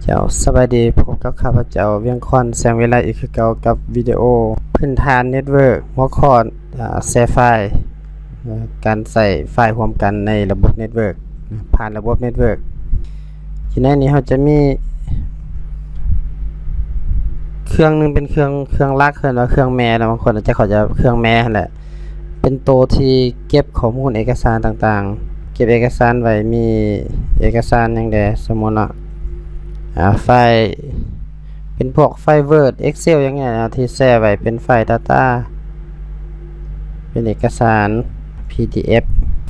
ເຈົ້າ ສະບາຍດີ, ພົບກັບຂ້າພະເຈົ້າ ວຽງຄອນ ແສງວິໄລ ອີກຄືເກົ່າ ກັບວິດີໂອພື້ນຖານເນັດເວີກ ຫົວຂໍ້ ອາ ແຊຟາຍ ການໃຊ້ຟາຍຮ່ວມກັນໃນລະບົບເນັດເວີກ ຜ່ານລະບົບເນັດເວີກ. ຢູ່ໃນນີ້ເຮົາຈະມີເຄື່ອງໜຶ່ງເປັນເຄື່ອງ ເຄື່ອງຫຼັກ ເອີ້ນວ່າເຄື່ອງແມ່ເນາະ, ບາງຄົນອາດຈະເຂົ້າໃຈວ່າເຄື່ອງແມ່ຫັ້ນແຫຼະ. ເປັນໂຕທີ່ເກັບຂໍ້ມູນເອກະສານຕ່າງໆ ເກັບເອກະສານໄວ້ ມີເອກະສານຫຍັງແດ່ ສົມມຸດເນາະ ອາ ໄຟລ໌ ເປັນພວກໄຟລ໌ Word Excel ຫຍັງນີ້ນະ ທີ່ແຊໄວ້ເປັນໄຟລ໌ Data ເປັນເອກະສານ PDF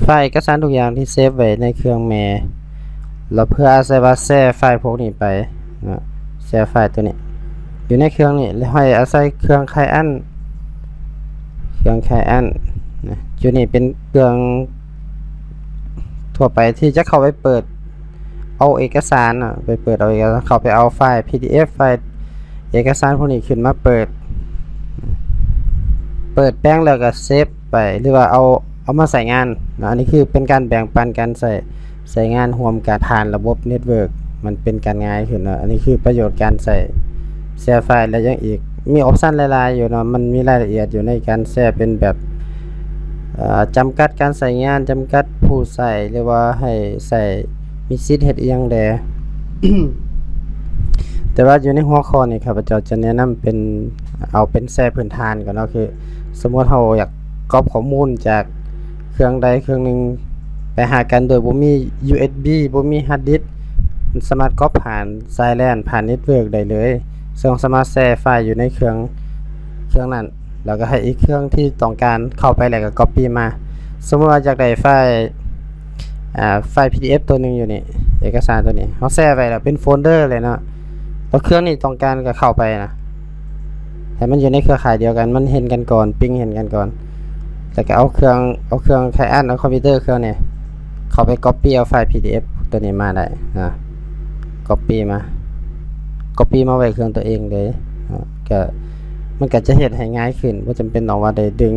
ໄຟລ໌ເອກະສານທຸກຢ່າງທີ່ເຊຟໄວ້ໃນເຄື່ອງແມ່ ແລ້ວເພື່ອອາໄສວ່າແຊໄຟລ໌ພວກນີ້ໄປເນາະ ແຊໄຟລ໌ໂຕນີ້ຢູ່ໃນເຄື່ອງນີ້ ແລ້ວໃຫ້ອາໄສເຄື່ອງ Client ເຄື່ອງ Client ນະ ຢູ່ນີ້ເປັນເຄື່ອງທົ່ວໄປທີ່ຈະເຂົ້າໄປເປີດເອົາເອກະສານນະ ໄປເປີດເອົາເອກະສານ ເຂົ້າໄປເອົາໄຟລ໌ PDF ໄຟລ໌ເອກະສານພວກນີ້ຂຶ້ນມາເປີດ ເປີດແປງແລ້ວກໍເຊຟໄປ ຫຼືວ່າເອົາ ເອົາມາໃຊ້ງານນະ. ອັນນີ້ຄືເປັນການແບ່ງປັນການໃຊ້ ໃຊ້ງານຮ່ວມກັນຜ່ານລະບົບເນັດເວີກ ມັນເປັນການງ່າຍຂຶ້ນເນາະ. ອັນນີ້ຄືປະໂຫຍດການໃຊ້ແຊໄຟລ໌ ແລະ ຍັງອີກ ມີອອບຊັນຫຼາຍໆຢູ່ເນາະ, ມັນມີລາຍລະອຽດຢູ່ໃນການແຊເປັນແບບ ເອີ ຈຳກັດການໃຊ້ງານ, ຈຳກັດຜູ້ໃຊ້ ຫຼືວ່າໃຫ້ໃຊ້ ມີສິດເຮັດອີ່ຫຍັງແດ່. ແຕ່ວ່າຢູ່ໃນຫົວຂໍ້ນີ້ ຂ້າພະເຈົ້າຈະແນະນຳເປັນ ເອົາເປັນແຊພື້ນຖານກ່ອນເນາະ, ຄືສົມມຸດເຮົາຢາກກອບຂໍ້ມູນຈາກ ເຄື່ອງໃດເຄື່ອງໜຶ່ງໄປຫາກັນໂດຍບໍ່ມີ ຢູເອັສບີ ບໍ່ມີຮາດດິສ ມັນສາມາດກັອບຜ່ານສາຍແລນ ຜ່ານເນັດເວີກໄດ້ເລີຍ, ເຊິ່ງສາມາດແຊໄຟລ໌ຢູ່ໃນເຄື່ອງ ເຄື່ອງນັ້ນ ແລ້ວກໍໃຫ້ອີກເຄື່ອງທີ່ຕ້ອງການເຂົ້າໄປ ແລ້ວກໍກັອບປີ້ມາ. ສົມມຸດວ່າຢາກໄດ້ໄຟລ໌ ອາ ໄຟລ໌ PDF ຕົວໜຶ່ງຢູ່ນີ້ ເອກະສານຕົວນີ້ ເຮົາແຊໄວ້ແລ້ວເປັນໂຟນເດີເລີຍເນາະ, ແລ້ວເຄື່ອງນີ້ຕ້ອງການກໍເຂົ້າໄປນະ ໃຫ້ມັນຢູ່ໃນເຄືອຂ່າຍດຽວກັນ ມັນເຫັນກັນກ່ອນ ປິງເຫັນກັນກ່ອນ ແລ້ວກໍເອົາເຄື່ອງ ເອົາເຄື່ອງໄຄອານ ເອົາຄອມພິວເຕີເຄື່ອງນີ້ ເຂົ້າໄປກັອບປີ້ເອົາໄຟລ໌ PDF ຕົວນີ້ມາໄດ້ນະ, ກັອບປີ້ມາ ກັອບປີ້ມາໄວ້ເຄື່ອງຕົວເອງເລີຍນະ, ກໍ ມັນກໍຈະເຮັດໃຫ້ງ່າຍຂຶ້ນ ບໍ່ຈຳເປັນຕ້ອງວ່າໄດ້ດຶງ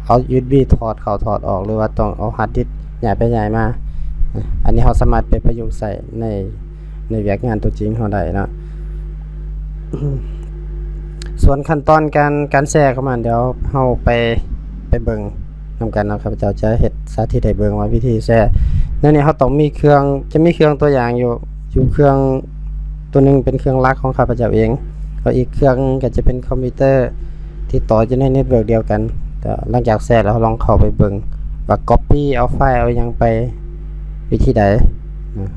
ເອົາ ຢູເອັສບີ ຖອດເຂົ້າຖອດອອກ ຫຼືວ່າຕ້ອງເອົາຮາດດິສຍ້າຍໄປຍ້າຍມານະ. ອັນນີ້ເຮົາສາມາດໄປປະຍຸກໃຊ້ໃນ ໃນວຽກງານຕົວຈິງເຮົາໄດ້ເນາະ. ສ່ວນຂັ້ນຕອນການ ການແຊຂອງມັນ ດຽວເຮົາໄປ ໄປເບິ່ງນຳກັນເນາະ, ຂ້າພະເຈົ້າຈະເຮັດສາທິດໃຫ້ເບິ່ງວ່າວິທີແຊ. ໃນນີ້ເຮົາຕ້ອງມີເຄື່ອງ ຈະມີເຄື່ອງຕົວຢ່າງຢູ່ ຢູ່ເຄື່ອງຕົວໜຶ່ງເປັນເຄື່ອງຫຼັກຂອງຂ້າພະເຈົ້າເອງ, ແລ້ວອີກເຄື່ອງໜຶ່ງກໍຈະເປັນຄອມພິວເຕີທີ່ຕໍ່ຢູ່ໃນເນັດເວີກດຽວກັນ. ແຕ່ຫຼັງຈາກແຊແລ້ວ ເຮົາລອງເຂົ້າໄປເບິ່ງວ່າກັອບປີ້ເອົາໄຟລ໌ເອົາຫຍັງໄປ ວິທີໃດ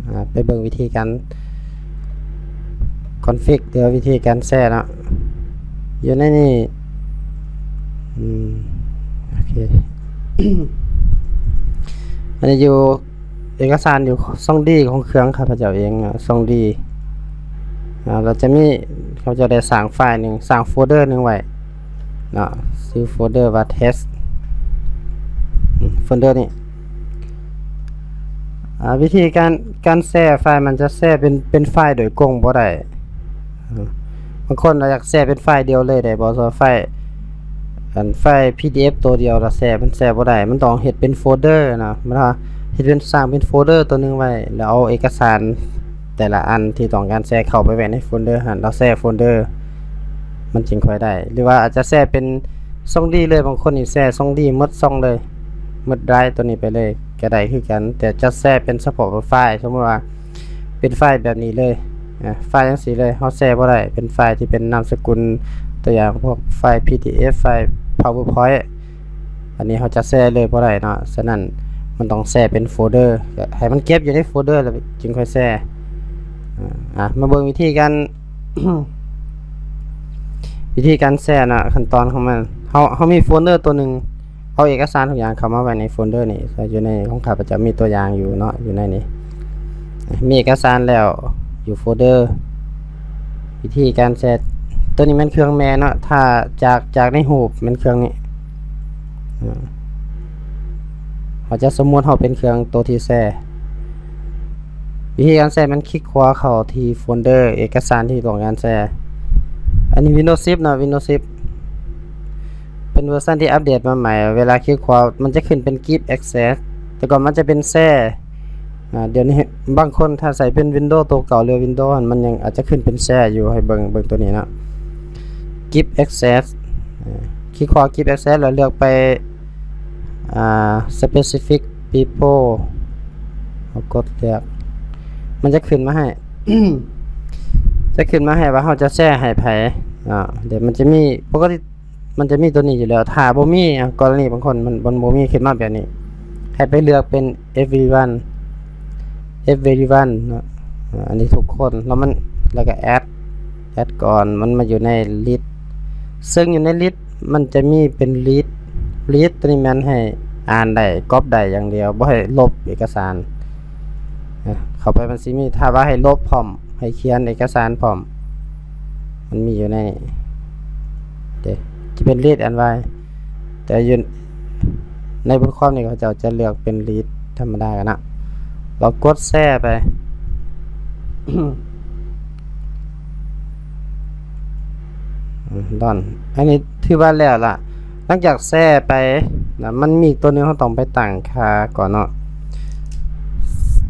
ອາ ໄປເບິ່ງວິທີການຄອນຟິກ ຫຼືວ່າວິທີການແຊເນາະ ຢູ່ໃນນີ້. ອືມ ໂອເຄ ອັນນີ້ຢູ່ເອກະສານຢູ່ຊ່ອງດີຂອງເຄື່ອງຂ້າພະເຈົ້າເອງເນາະ, ຊ່ອງດີ ອາ ແລ້ວຈະມີ ເຂົາເຈົ້າໄດ້ສ້າງໄຟລ໌ໜຶ່ງ ສ້າງໂຟນເດີໜຶ່ງໄວ້ເນາະ, ຊື່ໂຟນເດີວ່າເທສ ອາ ໂຟນເດີນີ້. ອາ ວິທີການ ການແຊໄຟລ໌ ມັນຈະແຊເປັນ ເປັນໄຟລ໌ໂດຍກົງບໍ່ໄດ້. ບາງຄົນອາດຢາກແຊເປັນໄຟລ໌ດຽວເລີຍໄດ້ບໍ່? ສ່ວນໄຟລ໌ ອັນໄຟລ໌ PDF ໂຕດຽວລະແຊ ມັນແຊບໍ່ໄດ້, ມັນຕ້ອງເຮັດເປັນໂຟນເດີນະ. ໝາຍວ່າເຮັດເປັນ ສ້າງເປັນໂຟນເດີໂຕໜຶ່ງໄວ້ ແລ້ວເອົາເອກະສານແຕ່ລະອັນທີ່ຕ້ອງການແຊເຂົ້າໄປໄວ້ໃນໂຟນເດີຫັ້ນ ແລ້ວແຊໂຟນເດີ ມັນຈຶ່ງຄ່ອຍໄດ້. ຫຼືວ່າອາດຈະແຊເປັນຊ່ອງດີເລີຍ, ບາງຄົນນີ້ແຊຊ່ອງດີໝົດຊ່ອງເລີຍ ໝົດໄດຣໂຕນີ້ໄປເລີຍກໍໄດ້ຄືກັນ, ແຕ່ຈະແຊເປັນສະເພາະໄຟລ໌ ສົມມຸດວ່າເປັນໄຟລ໌ແບບນີ້ເລີຍ ອາ ໄຟລ໌ຈັ່ງຊີ້ເລີຍ ເຮົາແຊບໍ່ໄດ້. ເປັນໄຟລ໌ທີ່ເປັນນາມສະກຸນ ຕົວຢ່າງພວກໄຟລ໌ PDF ໄຟລ໌ PowerPoint ອັນນີ້ເຮົາຈະແຊເລີຍບໍ່ໄດ້ເນາະ, ສະນັ້ນມັນຕ້ອງແຊເປັນໂຟນເດີ ໃຫ້ມັນເກັບຢູ່ໃນໂຟນເດີແລ້ວຈຶ່ງຄ່ອຍແຊ. ອາ ມາເບິ່ງວິທີການ ວິທີການແຊນະ, ຂັ້ນຕອນຂອງມັນ ເຮົາ ເຮົາມີໂຟນເດີຕົວໜຶ່ງ ເອົາເອກະສານທຸກຢ່າງເຂົ້າມາໄວ້ໃນໂຟນເດີນີ້. ຢູ່ໃນຂອງຂ້າພະເຈົ້າມີຕົວຢ່າງຢູ່ເນາະ ຢູ່ໃນນີ້ ມີເອກະສານແລ້ວຢູ່ໂຟນເດີ. ວິທີການແຊ ຕົວນີ້ແມ່ນເຄື່ອງແມ່ເນາະ, ຖ້າຈາກ ຈາກໃນຮູບແມ່ນເຄື່ອງນີ້. ເຮົາຈະສົມມຸດເຮົາເປັນເຄື່ອງໂຕທີ່ແຊ. ວິທີການແຊແມ່ນຄລິກຂວາເຂົ້າທີ່ໂຟນເດີເອກະສານທີ່ຕ້ອງການແຊ. ອັນນີ້ Windows ສິບເນາະ, Windows ສິບ ເປັນເວີຊັນທີ່ອັບເດດມາໃໝ່. ເວລາຄລິກຂວາມັນຈະຂຶ້ນເປັນ Give Access ແຕ່ກ່ອນມັນຈະເປັນ Share ອາ ດຽວນີ້ບາງຄົນຖ້າໃຊ້ເປັນວິນໂດໂຕເກົ່າ ຫຼືວິນໂດຫັ້ນ ມັນຍັງອາດຈະຂຶ້ນເປັນແຊຢູ່. ໃຫ້ເບິ່ງ ເບິ່ງໂຕນີ້ເນາະ ກິບແອັກເຊັສ ຄລິກຂວາ ກິບແອັກເຊັສ ແລ້ວເລືອກໄປ ອາ ສະເປຊິຟິກພີເປິ້ນ ເຮົາກົດເລືອກ ມັນຈະຂຶ້ນມາໃຫ້ ຈະຂຶ້ນມາໃຫ້ວ່າເຮົາຈະແຊໃຫ້ໃຜ. ອາ ດຽວມັນຈະມີ ປົກກະຕິມັນຈະມີໂຕນີ້ຢູ່ແລ້ວ. ຖ້າບໍ່ມີ ອາ ກໍລະນີບາງຄົນມັນ ມັນບໍ່ມີຂຶ້ນມາແບບນີ້ ໃຫ້ໄປເລືອກເປັນ ເອບຣີວັນ ເອບຣີວັນເນາະ ອາ ອັນນີ້ທຸກຄົນ ແລ້ວມັນ ແລ້ວກໍແອັດ ແອັດກ່ອນ ມັນມາຢູ່ໃນລິດ ເຊິ່ງຢູ່ໃນລິດມັນຈະມີເປັນລີດ ລີດໂຕນີ້ແມ່ນໃຫ້ອ່ານໄດ້ ກັອບໄດ້ຢ່າງດຽວ ບໍ່ໃຫ້ລົບເອກະສານ. ເຂົ້າໄປມັນຊິມີ ຖ້າວ່າໃຫ້ລົບພ້ອມ ໃຫ້ຂຽນເອກະສານພ້ອມ ມັນມີຢູ່ໃນນີ້ເດ້ ຈະເປັນລີດແອນໄວ ແຕ່ຢູ່ໃນບົດຄວາມນີ້ ເຂົາເຈົ້າຈະເລືອກເປັນລີດທຳມະດາກັນນະ ລອງກົດແຊໄປ ດອນ ອັນນີ້ຖືວ່າແລ້ວລະ. ຫຼັງຈາກແຊໄປນະ ມັນມີອີກໂຕໜຶ່ງ ເຮົາຕ້ອງໄປຕັ້ງຄ່າກ່ອນເນາະ.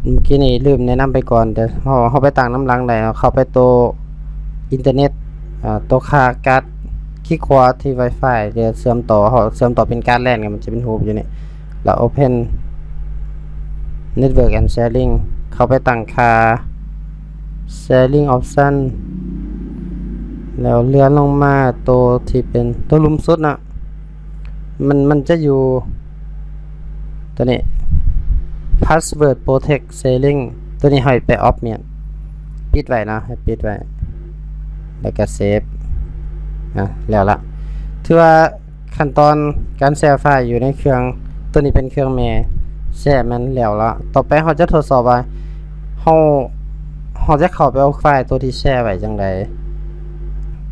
ເມື່ອກີ້ນີ້ລືມແນະນຳໄປກ່ອນ ແຕ່ເຮົາ ເຮົາໄປຕັ້ງນຳຫຼັງໄດ້ເນາະ. ເຂົ້າໄປໂຕອິນເຕີເນັດ ອາ ໂຕຄ່າກາດ ຄລິກຂວາທີ່ Wi-Fi ເພື່ອເຊື່ອມຕໍ່ ເຮົາເຊື່ອມຕໍ່ເປັນກາດ LAN ມັນຈະເປັນຮູບຢູ່ນີ້ ແລ້ວ Open Network and Sharing ເຂົ້າໄປຕັ້ງຄ່າ Sharing Option ແລ້ວເລື່ອນລົງມາໂຕທີ່ເປັນໂຕລຸ່ມສຸດເນາະ ມັນ ມັນຈະຢູ່ໂຕນີ້ Password Protect Sharing ໂຕນີ້ໃຫ້ໄປ Off ແມ່ນ ປິດໄວ້ເນາະ ໃຫ້ປິດໄວ້ ແລ້ວກໍເຊບ ອາ ແລ້ວລະ ຖືວ່າ ຂັ້ນຕອນການແຊໄຟລ໌ຢູ່ໃນເຄື່ອງ ໂຕນີ້ເປັນເຄື່ອງແມ່ ແຊແມ່ນແລ້ວລະ. ຕໍ່ໄປເຮົາຈະທົດສອບວ່າ ເຮົາ ເຮົາຈະເຂົ້າໄປເອົາໄຟລ໌ໂຕທີ່ແຊໄວ້ຈັ່ງໃດ.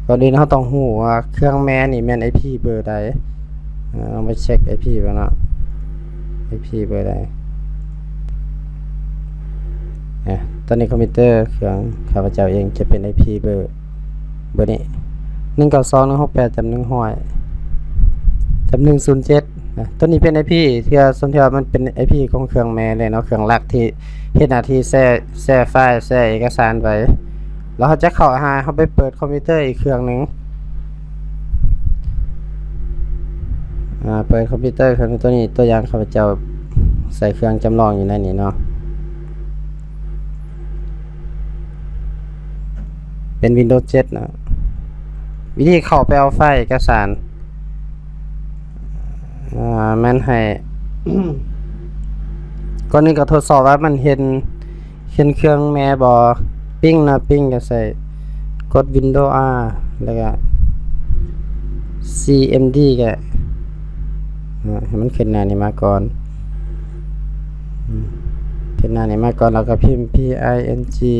ກ່ອນອື່ນເຮົາຕ້ອງຮູ້ວ່າເຄື່ອງແມ່ນີ້ແມ່ນໄອພີເບີໃດ. ເອົາ ລອງໄປເຊັກໄອພີເບິ່ງເນາະ ໄອພີເບີໃດ. ອາ ຕອນນີ້ຄອມພິວເຕີເຄື່ອງຂ້າພະເຈົ້າເອງຈະເປັນໄອພີເບີ ເບີນີ້ ໜຶ່ງເກົ້າສອງ ໜຶ່ງຫົກແປດ ຈຳ ໜຶ່ງຮ້ອຍ ຈຳ ໜຶ່ງສູນເຈັດ ນະ. ໂຕນີ້ເປັນໄອພີ ເທື່ອ ສ່ວນທີ່ວ່າມັນເປັນໄອພີຂອງເຄື່ອງແມ່ເລີຍເນາະ ເຄື່ອງຫຼັກທີ່ເຮັດໜ້າທີ່ແຊ ແຊໄຟລ໌ ແຊເອກະສານໄປ. ແລ້ວເຮົາຈະເຂົ້າຫາ ເຮົາໄປເປີດຄອມພິວເຕີອີກເຄື່ອງໜຶ່ງ ອາ ເປີດຄອມພິວເຕີເຄື່ອງໂຕນີ້ ຕົວຢ່າງຂ້າພະເຈົ້າໃສ່ເຄື່ອງຈຳລອງຢູ່ໃນນີ້ເນາະ. ເປັນວິນໂດເຈັດນະ. ວິທີເຂົ້າໄປເອົາໄຟລ໌ເອກະສານ ອາ ແມ່ນໃຫ້ ກ່ອນອື່ນກໍທົດສອບວ່າມັນເຫັນ ເຫັນເຄື່ອງແມ່ບໍ່? ປິງນະ ປິງກໍໃສ່ ກົດວິນໂດອາ ແລ້ວກໍ ຊີເອັມດີ ກໍ ໃຫ້ມັນຂຶ້ນໜ້ານີ້ມາກ່ອນ ອືມ ຂຶ້ນໜ້ານີ້ມາກ່ອນ ແລ້ວກໍພິມ ພີໄອເອັນຈີ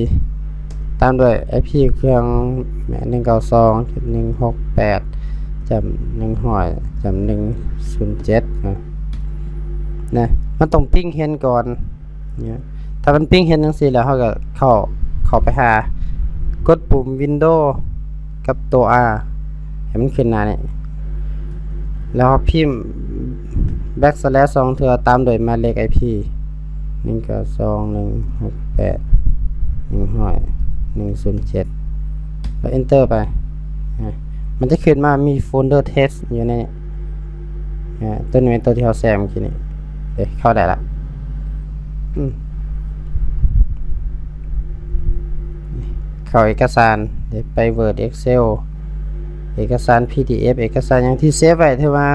ຕາມດ້ວຍໄອພີເຄື່ອງ ໜຶ່ງເກົ້າສອງ ໜຶ່ງຫົກແປດ ຈຳ ໜຶ່ງຮ້ອຍ ຈຳ ໜຶ່ງສູນເຈັດ ນະ ນະ ມັນຕ້ອງປິງເຫັນກ່ອນ ເນຍ ຖ້າມັນປິງເຫັນຈັ່ງຊີ້ແລ້ວ ເຮົາກໍເຂົ້າ ເຂົ້າໄປຫາ ກົດປຸ່ມວິນໂດກັບໂຕອາ ໃຫ້ມັນຂຶ້ນໜ້ານີ້ ແລ້ວເຮົາພິມແບັກສະແລສ ສອງເທື່ອ ຕາມດ້ວຍໝາຍເລກໄອພີ ໜຶ່ງເກົ້າສອງ ໜຶ່ງຫົກແປດ ໜຶ່ງຮ້ອຍ ໜຶ່ງສູນເຈັດ ແລ້ວເອັນເຕີໄປ ນະ ມັນຈະຂຶ້ນມາມີໂຟນເດີເທັກຢູ່ໃນນີ້ ອາ ໂຕນີ້ແມ່ນໂຕທີ່ເຮົາແຊເມື່ອກີ້ນີ້ ເອີ ເຂົ້າໄດ້ລະ ອືມ ເຂົ້າເອກະສານ ໄປເວີດ ເອັກເຊວ ເອກະສານ ພີດີເອັຟ ເອກະສານຫຍັງທີ່ເຊບໄວ້ ຖືວ່າ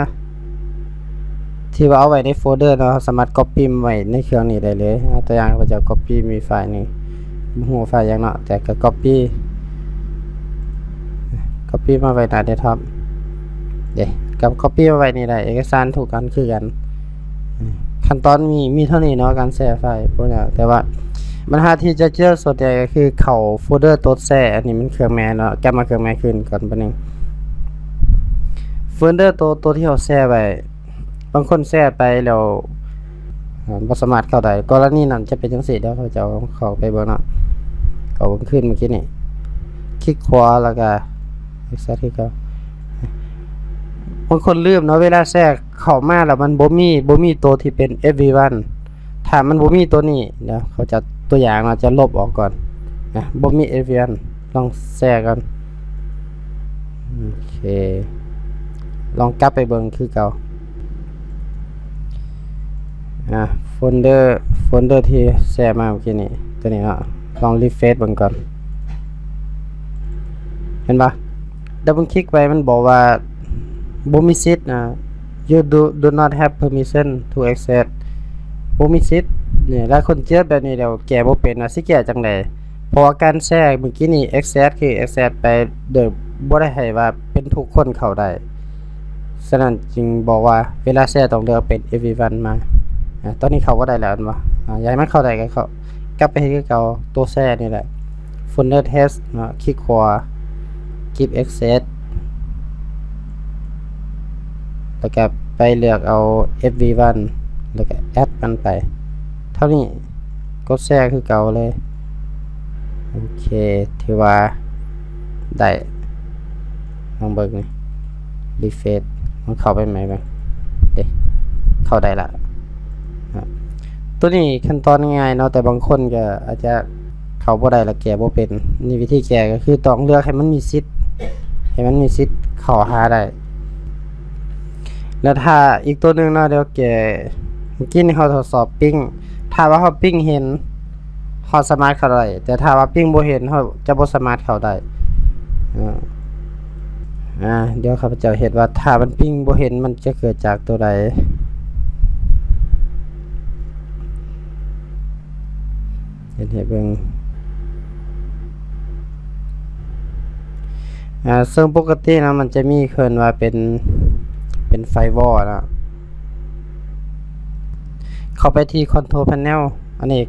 ທີ່ວ່າເອົາໄວ້ໃນໂຟນເດີເນາະ ເຮົາສາມາດກັອບປີ້ໄວ້ໃນເຄື່ອງນີ້ໄດ້ເລີຍ. ອາ ຕົວຢ່າງ ຂ້າພະເຈົ້າກັອບປີ້ມີໄຟລ໌ໜຶ່ງ ບໍ່ຮູ້ວ່າໄຟລ໌ຫຍັງເນາະ ແຕ່ກໍກັອບປີ້ ກັອບປີ້ມາໄວ້ໜ້າເດັສທັອບ ເດ້ ກັອບ ກັອບປີ້ມາໄວ້ນີ້ໄດ້ ເອກະສານທຸກອັນຄືກັນ. ຂັ້ນຕອນມີ ມີເທົ່ານີ້ເນາະ ການແຊໄຟລ໌ ບໍ່ຍາກ ແຕ່ວ່າບັນຫາທີ່ຈະເຈີສ່ວນໃຫຍ່ກໍຄືເຂົ້າໂຟນເດີໂຕແຊ ອັນນີ້ມັນເຄື່ອງແມ່ເນາະ ກັບມາເຄື່ອງແມ່ຄືນກ່ອນແປັບໜຶ່ງ ໂຟນເດີໂຕ ໂຕທີ່ເຮົາແຊໄວ້ ບາງຄົນແຊໄປແລ້ວ ເອີ ບໍ່ສາມາດເຂົ້າໄດ້ ກໍລະນີນັ້ນຈະເປັນຈັ່ງຊີ້ ດຽວຂ້າພະເຈົ້າເຂົ້າໄປເບິ່ງເນາະ ເຂົ້າເບິ່ງຄືນເມື່ອກີ້ນີ້ ຄລິກຂວາແລ້ວກະ Exit ຄືເກົ່າ. ບາງຄົນລືມເນາະ ເວລາແຊເຂົ້າມາແລ້ວມັນບໍ່ມີ ບໍ່ມີໂຕທີ່ເປັນ Everyone ຖ້ ຖ້າມັນບໍ່ມີຕົວນີ້ ດຽວເຂົາຈະຕົວຢ່າງເນາະ ຈະລົບອອກກ່ອນນະ ບໍ່ມີ everyone ລອງແຊກ່ອນ. ໂອເຄ ລອງກັບໄປເບິ່ງຄືເກົ່າ. ອ່າ ໂຟນເດີ ໂຟນເດີທີ່ແຊມາເມື່ອກີ້ນີ້ ຕົວນີ້ເນາະ ລອງ refresh ເບິ່ງກ່ອນ. ເຫັນບໍ່? double click ໄປ ມັນບອກວ່າບໍ່ມີສິດນະ you do do not have permission to access ບໍ່ມີສິດ. ນີ້ ຫຼາຍຄົນເຈີແບບນີ້ແລ້ວແກ້ບໍ່ເປັນວ່າຊິແກ້ຈັ່ງໃດ ເພາະວ່າການແຊເມື່ອກີ້ນີ້ access ຄື access ໄປໂດຍບໍ່ໄດ້ໃຫ້ວ່າເປັນທຸກຄົນເຂົ້າໄດ້. ສະນັ້ນຈຶ່ງບອກວ່າເວລາແຊຕ້ອງເລືອກເປັນ everyone ມາ. ອາ ຕອນນີ້ເຂົ້າບໍ່ໄດ້ແລ້ວແມ່ນບໍ່? ອາ ຢາກໃຫ້ມັນເຂົ້າໄດ້ກໍເຂົ້າ ກັບໄປເຮັດຄືເກົ່າ ຕົວແຊນີ້ແຫຼະ folder test ເນາະ ຄລິກຂວາ give access ແລ້ວກໍໄປເລືອກເອົາ everyone ແລ້ວກໍ add ມັນໄປ ເທົ່ານີ້ ກົດແຊຄືເກົ່າເລີຍ. ໂອເຄ ຖືວ່າໄດ້ ລອງເບິ່ງນີ້ refresh ມັນເຂົ້າໄປໃໝ່ເບິ່ງ ເດ້ ເຂົ້າໄດ້ລະ. ຕົວນີ້ຂັ້ນຕອນງ່າຍເນາະ ແຕ່ບາງຄົນກໍອາດຈະເຂົ້າບໍ່ໄດ້ ແລະ ແກ້ບໍ່ເປັນ. ນີ້ວິທີແກ້ກໍຄືຕ້ອງເລືອກໃຫ້ມັນມີສິດ ໃຫ້ມັນມີສິດເຂົ້າຫາໄດ້. ແລ້ວຖ້າອີກຕົວໜຶ່ງເນາະ ດຽວແກ້ ເມື່ອກີ້ນີ້ເຮົາທົດສອບປິ້ງ ຖ້າວ່າເຮົາປິ້ງເຫັນ ເຮົາສາມາດເຂົ້າໄດ້ ແຕ່ຖ້າວ່າປິ້ງບໍ່ເຫັນ ເຮົາຈະບໍ່ສາມາດເຂົ້າໄດ້. ອາ ດຽວຂ້າພະເຈົ້າເຮັດວ່າ ຖ້າມັນປິ້ງບໍ່ເຫັນ ມັນຈະເກີດຈາກຕົວໃດ ເຮັດໃຫ້ເບິ່ງ. ອາ ເຊິ່ງປົກກະຕິເນາະ ມັນຈະມີເອີ້ນວ່າເປັນ ເປັນ firewall ເນາະ. ເຂົ້າໄປທີ່ control panel ອັນນີ້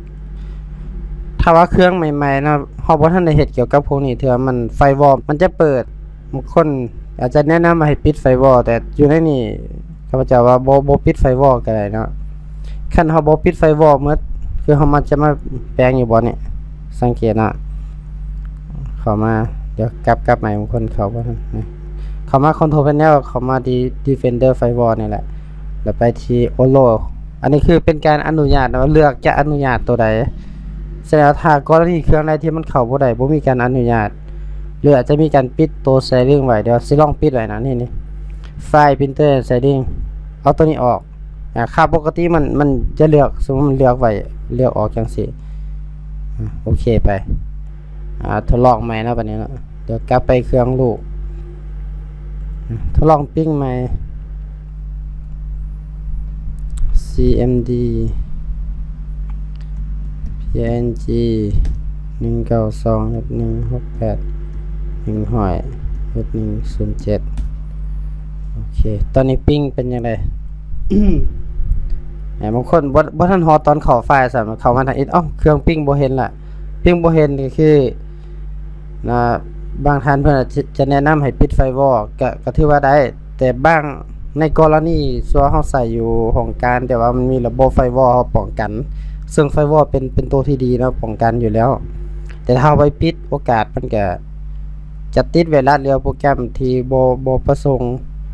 ຖ້າວ່າເຄື່ອງໃໝ່ໆເນາະ ເຮົາບໍ່ທັນໄດ້ເຮັດກ່ຽວກັບພວກນີ້ເທື່ອ ມັນ firewall ມັນຈະເປີດ. ບາງຄົນອາດຈະແນະນຳວ່າໃຫ້ປິດ firewall ແຕ່ຢູ່ໃນນີ້ ຂ້າພະເຈົ້າວ່າບໍ່ ບໍ່ປິດ firewall ກໍໄດ້ເນາະ. ຄັນເຮົາບໍ່ປິດ firewall ໝົດ ຄືເຮົາມັກຈະມາແປງຢູ່ບ່ອນນີ້ ສັງເກດເນາະ. ເຂົ້າມາ ດຽວກັບ ກັບໃໝ່ ບາງຄົນເຂົ້າບໍ່ທັນ. ເຂົ້າມາ control panel ເຂົ້າມາທີ່ defender firewall ນີ້ແຫຼະ ແລ້ວໄປທີ່ allow. ອັນນີ້ຄືເປັນການອະນຸຍາດເນາະ ວ່າເລືອກຈະອະນຸຍາດຕົວໃດ. ສະແດງວ່າຖ້າກໍລະນີເຄື່ອງໃດທີ່ມັນເຂົ້າບໍ່ໄດ້ ບໍ່ມີການອະນຸຍາດ ຫຼືອາດຈະມີການປິດໂຕ sharing ໄວ້ ດຽວຊິລອງປິດໄວ້ນະ. ນີ້ ນີ້ file printer sharing ເອົາຕົວນີ້ອອກ. ອາ ຄ່າປົກກະຕິມັນ ມັນຈະເລືອກ ສົມມຸດມັນເລືອກໄວ້ ເລືອກອອກຈັ່ງຊີ້. ອາ ໂອເຄໄປ. ອາ ທົດລອງໃໝ່ເນາະ ບັດນີ້ເນາະ. ດຽວກັບໄປເຄື່ອງລູກ ອາ ທົດລອງປິ້ງໃໝ່ cmd png ໜຶ່ງເກົ້າສອງ ເອັຟ ໜຶ່ງຫົກແປດ ໜຶ່ງຮ້ອຍ ເອັຟ ໜຶ່ງສູນເຈັດ. ໂອເຄ ຕອນນີ້ປິ້ງເປັນຈັ່ງໃດ? ເອີ ບາງຄົນບໍ່ ບໍ່ທັນຮອດຕອນເຂົ້າໄຟລ໌ຊ້ຳ ເຂົ້າມາທາງອິດ ເອົ້າ ເຄື່ອງປິ້ງບໍ່ເຫັນລະ. ປິ້ງບໍ່ເຫັນກໍຄື ນະ ບາງທ່ານເພິ່ນອາດຈະ ຈະແນະນຳໃຫ້ປິດໄຟວໍ ກະ ກະຖືວ່າໄດ້ ແຕ່ບາງ ໃນກໍລະນີສ່ວນເຮົາໃຊ້ຢູ່ຫ້ອງການ ແຕ່ວ່າມັນມີລະບົບໄຟວໍເຮົາປ້ອງກັນ ເຊິ່ງໄຟວໍເປັນ ເປັນໂຕທີ່ດີເນາະ ປ້ອງກັນຢູ່ແລ້ວ ແຕ່ຖ້າເຮົາໄປປິດ ໂອກາດມັນກະຈະຕິດໄວຣັສ ຫຼືໂປຣແກຣມທີ່ບໍ່ ບໍ່ປະສົງ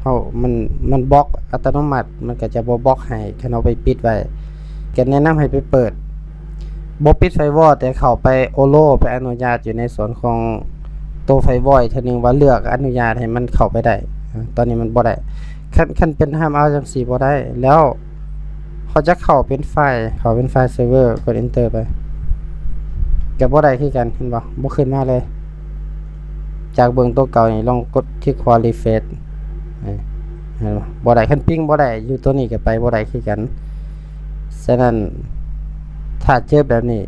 ເຮົາ ມັນ ມັນບລັອກອັດຕະໂນມັດ ມັນກະຈະບໍ່ບລັອກໃຫ້ ຄັນເຮົາໄປປິດໄວ້ ກະແນະນຳໃຫ້ໄປເປີດ ບໍ່ປິດໄຟວໍ ແຕ່ເຂົ້າໄປໂອໂລ ໄປອະນຸຍາດຢູ່ໃນສ່ວນຂອງໂຕໄຟວໍອີກເທື່ອໜຶ່ງ ວ່າເລືອກອະນຸຍາດໃຫ້ມັນເຂົ້າໄປໄດ້. ອາ ຕອນນີ້ມັນບໍ່ໄດ້ ຄັນ ຄັນເປັນທາມເອົາຈັ່ງຊີ້ບໍ່ໄດ້ ແລ້ວເຮົາຈະເຂົ້າເປັນໄຟລ໌ ເຂົ້າເປັນໄຟລ໌ເຊີເວີ ກົດ Enter ໄປ ກະບໍ່ໄດ້ຄືກັນ ເຫັນບໍ່? ບໍ່ຂຶ້ນມາເລີຍ ຈາກເບິ່ງໂຕເກົ່ານີ້ ລອງກົດທີ່ຂວາ Refresh ເຫັນບໍ່? ບໍ່ໄດ້ ຄັນປິງບໍ່ໄດ້ ຢູ່ໂຕນີ້ກະໄປບໍ່ໄດ້ຄືກັນ. ສະນັ້ນ ຖ້າເຈີແບບນີ້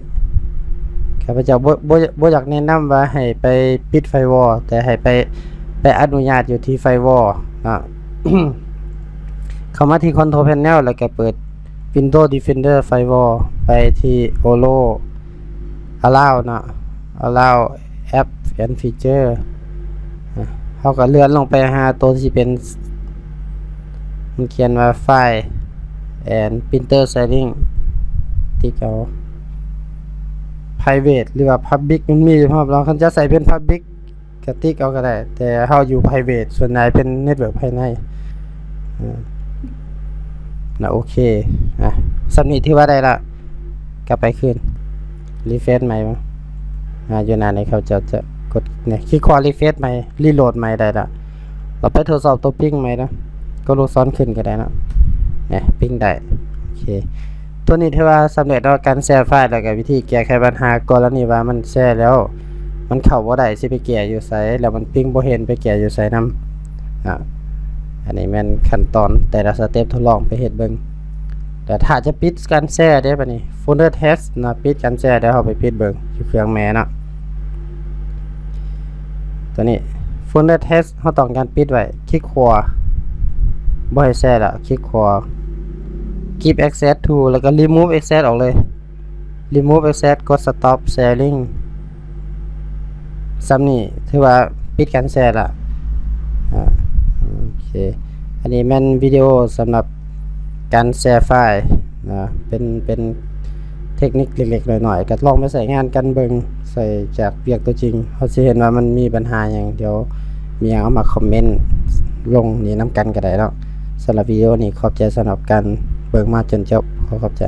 ຂ້າພະເຈົ້າບໍ່ ບໍ່ ບໍ່ຢາກແນະນຳວ່າໃຫ້ໄປປິດໄຟວໍ ແຕ່ໃຫ້ໄປ ໄປອະນຸຍາດຢູ່ທີ່ໄຟວໍເນາະ. ເຂົ້າມາທີ່ Control Panel ແລ້ວກະເປີດ Windows Defender Firewall ໄປທີ່ Allow Allow ເນາະ Allow App and Feature ເຮົາກະເລື່ອນລົງໄປຫາໂຕທີ່ເປັນ ມັນຂຽນວ່າ File and Printer Sharing ຕິກເອົາ Private ຫຼືວ່າ Public ມັນມີຢູ່ພ້ອມເນາະ. ຄັນຈະໃສ່ເປັນ Public ກະຕິກເອົາກະໄດ້ ແຕ່ເຮົາຢູ່ Private ສ່ວນໃຫຍ່ເປັນ Network ພາຍໃນ ນະ. ໂອເຄ ອາ ສ່ຳນີ້ຖືວ່າໄດ້ລະ. ກັບໄປຄືນ ຣີເຟຣຊໃໝ່. ອາ ຢູ່ໜ້ານີ້ເຂົາເຈົ້າຈະກົດນີ້ ຄລິກຂວາ ຣີເຟຣຊໃໝ່ ຣີໂຫຼດໃໝ່ໄດ້ລະ. ເຮົາໄປທົດສອບຕົວປິງໃໝ່ນະ ກົດລູກສອນຂຶ້ນກໍໄດ້ເນາະ. ນີ້ ປິງໄດ້. ໂອເຄ ຕົວນີ້ຖືວ່າສຳເລັດເນາະ ການແຊໄຟລ໌ ແລ້ວກໍວິທີແກ້ໄຂບັນຫາກໍລະນີວ່າມັນແຊແລ້ວ ມັນເຂົ້າບໍ່ໄດ້ ຊິໄປແກ້ຢູ່ໃສ ແລ້ວມັນປິງບໍ່ເຫັນ ໄປແກ້ຢູ່ໃສນຳ. ອາ ອັນນີ້ແມ່ນຂັ້ນຕອນແຕ່ລະສະເຕັບ ທົດລອງໄປເຮັດເບິ່ງ. ແຕ່ຖ້າຈະປິດການແຊເດ້ ບາດນີ້ ໂຟນເດີເທສນະ ປິດການແຊ. ດຽວເຮົາໄປປິດເບິ່ງຢູ່ເຄື່ອງແມ່ເນາະ. ຕົວນີ້ ໂຟນເດີເທສ ເຮົາຕ້ອງການປິດໄວ້ ຄລິກຂວາ ບໍ່ໃຫ້ແຊລະ ຄລິກຂວາ Give access to ແລ້ວກໍ remove access ອອກເລີຍ. Remove access ກົດ stop sharing ສ່ຳນີ້ຖືວ່າປິດການແຊລະ. ອາ ໂອເຄ ອັນນີ້ແມ່ນວິດີໂອສຳລັບການແຊໄຟລ໌ນະ ເປັນ ເປັນເທັກນິກເລັກໆນ້ອຍໆ ກໍລອງໄປໃຊ້ງານກັນເບິ່ງ ໃຊ້ຈາກວຽກຕົວຈິງ ເຮົາຊິເຫັນວ່າມັນມີບັນຫາຫຍັງ. ດຽວມີຫຍັງເອົາມາຄອມເມັນລົງນີ້ນຳກັນກໍໄດ້ເນາະ. ສຳລັບວິດີໂອນີ້ ຂອບໃຈສຳລັບການເບິ່ງມາຈົນຈົບ. ຂໍຂອບໃຈ.